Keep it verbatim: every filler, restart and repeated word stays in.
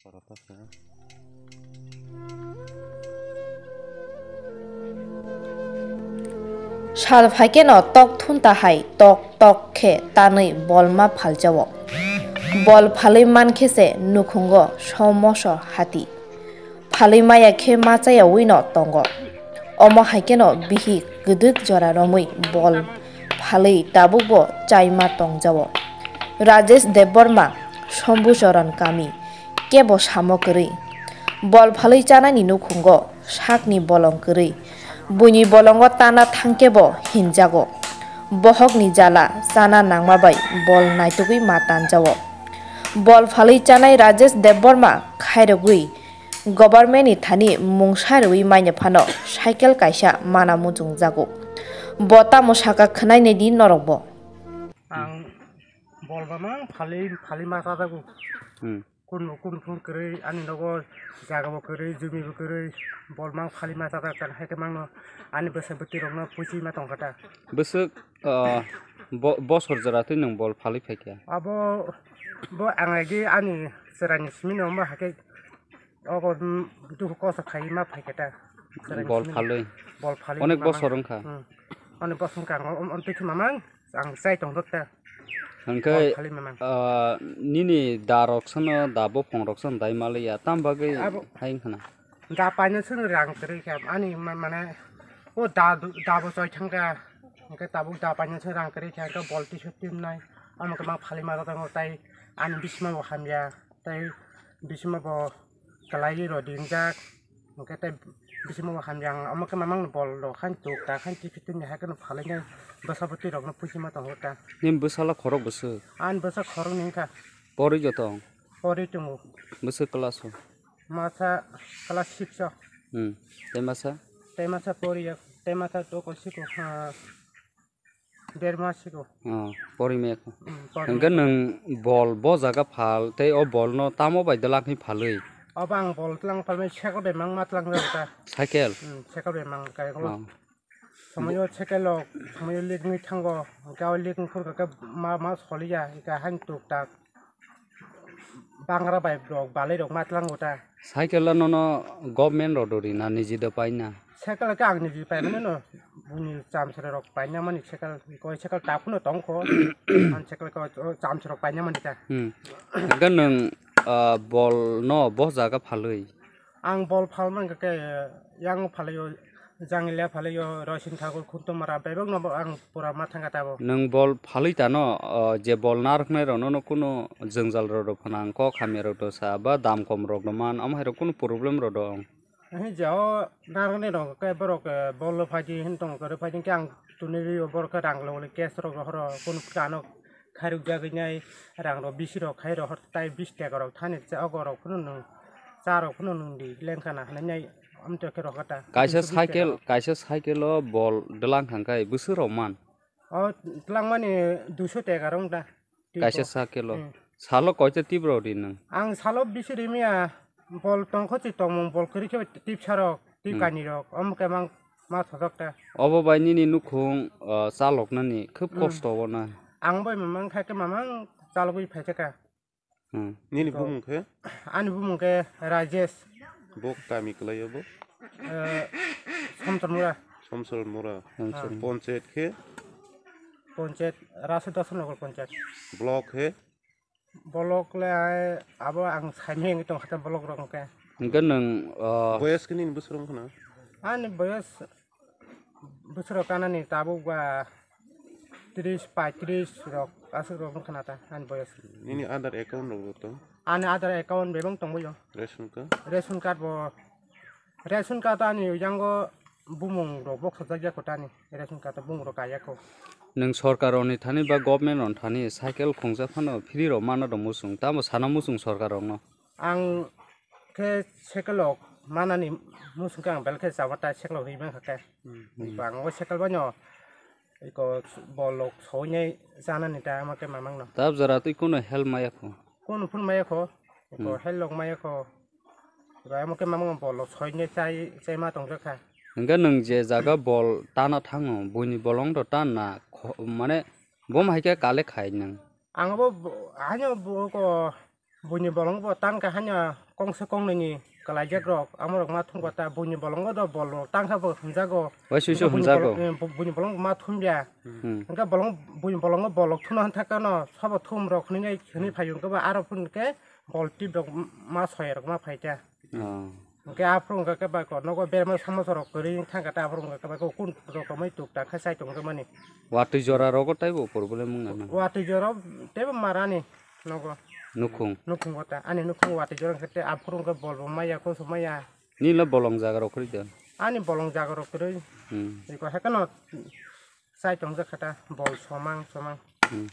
Sal phaikeno tok thunta hai tok tok khe tanwi bolma phaljao. Bol phalwi mankhe se nukhungo somoso hati. Phalwi maya khe ma chayawi no tongo. Omo hai kheno bihik kwdwk jora romwi bol phalwi tabukbo chaima tongjao. Rajesh Debbarma, Sombuchoron kami, kebo samo kwrwi. Bol phalwi chanani nukhungo sakni bolong kwrwi. Buini bolongo tana thangkebo hinjago. Bohokni jala chana nangma bai bol naitugwi ma tanjao. Bol phalwi chanai Rajesh Debbarma khairogwi government ni thani mungsa rwui manya phano cycle kaisa mana muchungjago. Bo tamo saka khwnai naidi norokbo. Ang bol ba mang phalwi, phalwi ma chajago. Hmm. Kun, kun, kun kwrwi, ani nogo jaga bo kwrwi, jumi bo kwrwi, bol mang phalwi ma chajak, kan hai khe mangno ani bwsa bwtwi rokno puisi ma tongkha ta. Bwswk, ah, bo-, bosor jora twi nwng bol phalwi phaikha? Abo bo ang agi ani chwraini simi no, omo hai khe ogo, mm, dukhu kosa khai ma phaikha ta. Chwraini simi no. Bol phalwi? Bol phalwi mamang. Onek bosor wngkha? Hmm. Onek bosor wngkha, ang o-, o-, ontwi khe mamang. Ang chai tong dok ta. Hwnkhe, bol phalwi mamang. Ah, nini da rok sono, da bopong rok sono dai maliya, tam bagwi abo hai wngkhana? Da paina sono rang kwrwi kha, ani ma-, mane, o da, da bo choi thangkha, hwnkhe tabuk da paina sono rang kwrwi kha, hwnkhe bol tisuk timnai, omo khe ma phalwi ma rok tei ani bisima bo hamya, tei bisima bo kwlaiwi rw dinjak. Hwnkhe tei bisingo bo hamya ang omo khe mamang ni bol rok haino tuk tak haino twi phi twi ni hai kheno phalwi nai bwsa bwtwi rok no puisi ma tongo ta. Nini bwsala khorok bwswk? Ani bwsa khorok ni wngkha. Pori joto? Pori tongo. Bwswk class o? Masa class six o. Hmm. Tei masa? Tei masa pori ya, tei masa toko siko, ah, Der mas siko. Oh, pori maya kho. Hmm, pori maya kho. Hwnkhe nwng bol bo jaga phal tei o bol no tamo bai dwlak ni phalwi? Obo ang bol tlang phalmani cycle bai mang ma tlang jak ta. Cycle? Hmm, cycle bai mang kai kolo. Oh. Somoyo cycle rok, somoyo lik ni thango, hwnkhe o lik ni phuru khe ma, ma soliya, hwnkhe haino tuk tak. Bangra bai rok balai rok ma tlango ta. Cycle no no government rok do rina niji do paina. Cycle khe ang niji paimani no, buini chamsra rok paina mani cycle, koi cycle ta phano tong kho, ang cycle ko chamsra rok paina mani ta. Hmm. Hwnkhe nwng, ah, bol no bo jaga phalwi? Ang bol phalmani khe yang phalwi o. Janglia phalwi o, Roisin Thakur, Khuntumara, bebak no bo ang pura ma thangkha tabuk. Nwng bol phalwi tano, o, je bol narwknai rokno no kunu jwngjal rok rw phano ang kok hamya rok do sa ba dam kom rok no man, omo hai rok kunu problem rok do. Ahi jao narwknai rok khe borok, eh, bol rw phaidi hin tong kwrwi phaidi khe ang tuni rio borok khe rang logwi case rok rohoro kunu kano khairok jagwi nai rang rok bisi rok khai rohor tai bis taka rok thani cha ogo rok phano nwng cha rok phano nwng di lengkha na hinwi nai amtwi khe rohor ta. Kaisa cycle, kaisa cycle o bol dwlang thang khai bwswk rok man? O dwlang mani duiso taka rok wng ta. Kaisa cycle o. Hmm. Salo koita tip rok ri nwng? Ang salo bisi ri maya bol tong kho chi tongmung bol kwrwi khe tip sa rok tip Hmm. Kani rok omo khe mang ma thojak ta. Obo bai nini nukhung, o, chaloknani khub Hmm. Kosto o na. Ang bai mamang khai khe mamang chalogwi phai kha. Hmm. Nini bumung khe? Ani bumung khe Rajesh. Bo kami kwlai o bo? Eh, Somsor Mura. Somsor Mura. Somsor Mura. Ponchayat khe? Ponchayat Rasu Dasanagar Ponchayat. Block khe? Block le ai abo ang saimeng tong kha block rok khe. Hwnkhe nwng, ah, boyos khe nini bwswk wng khna? Ani boyos bwswk rok kanani tabuk ba tris, paitris rok aswk rok wng khna ta ani boyos. Nini Aadhaar account rok bo tong? Ani Aadhaar account bebak tongwi o. Ration card? Ration card bo, ration card ani yango bumung rok boksajak ya kho tani, ration card o bumung rok kaiya kho. Nwng sorkar rokni thani ba government rokni thani cycle khungsa phano free rok manna rw muchung, tamo sana muchung sorkar rokno? Ang khe cycle rok manani muchung khe ang belkhe chama tai cycle rok ri mankha khe. Hmm. Ang o cycle bai no iko bol rok soinai chanani ta ama khe mamang no. Tab jora twi kuno help maya kho? Kuno phun maya kho. Iko Hmm. Help rok maya kho. Iko ama khe mamang bol rok soinai chai, chai ma tong kha. Hwnkhe nwng je jaga bol tana thango, buini bolong do tan na kho-, mane bom hai khe kale khai nwng? Ang bo, bo, haino bo ko Buini bolong bo tang kha hanya kongsa kongnini kalaijak rok, amorok ma thung kha ta, buini bolongo do bol rok tang kha bo hwnjago. Wai sui sui Buini hwnjago. bolong, eh, bu-, buini bolong ma thum ya. Hmm. Hwnkhe bolong, buini bolongo bol rok thuno hwn thaka no, sabo thum rok hwnwi, hwnwi phai hwnkhe bo aro phun khe bol tip rok ma soya rok ma phai kha. Oh. Hwnkhe aphuru hwnkhe khe bai ko nogo berma samosa rok kwrwi thang kha ta, aphuru hwnkhe khe bai ko kun rok romwi tuk ta kha sai tong khe mani. Watwi jora rogo taibo problem wng nana. Watwi jora teibo marani nogo. Nukhung. Nukhung wata, ani nukhung watwi jora hwnkhe tei aphuru hwnkhe bol bo maya, koso maya. Nini le bolong jaga rok kwrwi da? Ani bolong jaga rok kwrwi. Hmm. Iko haikhe no sai tong jak kha ta, bol somang somang. Hmm.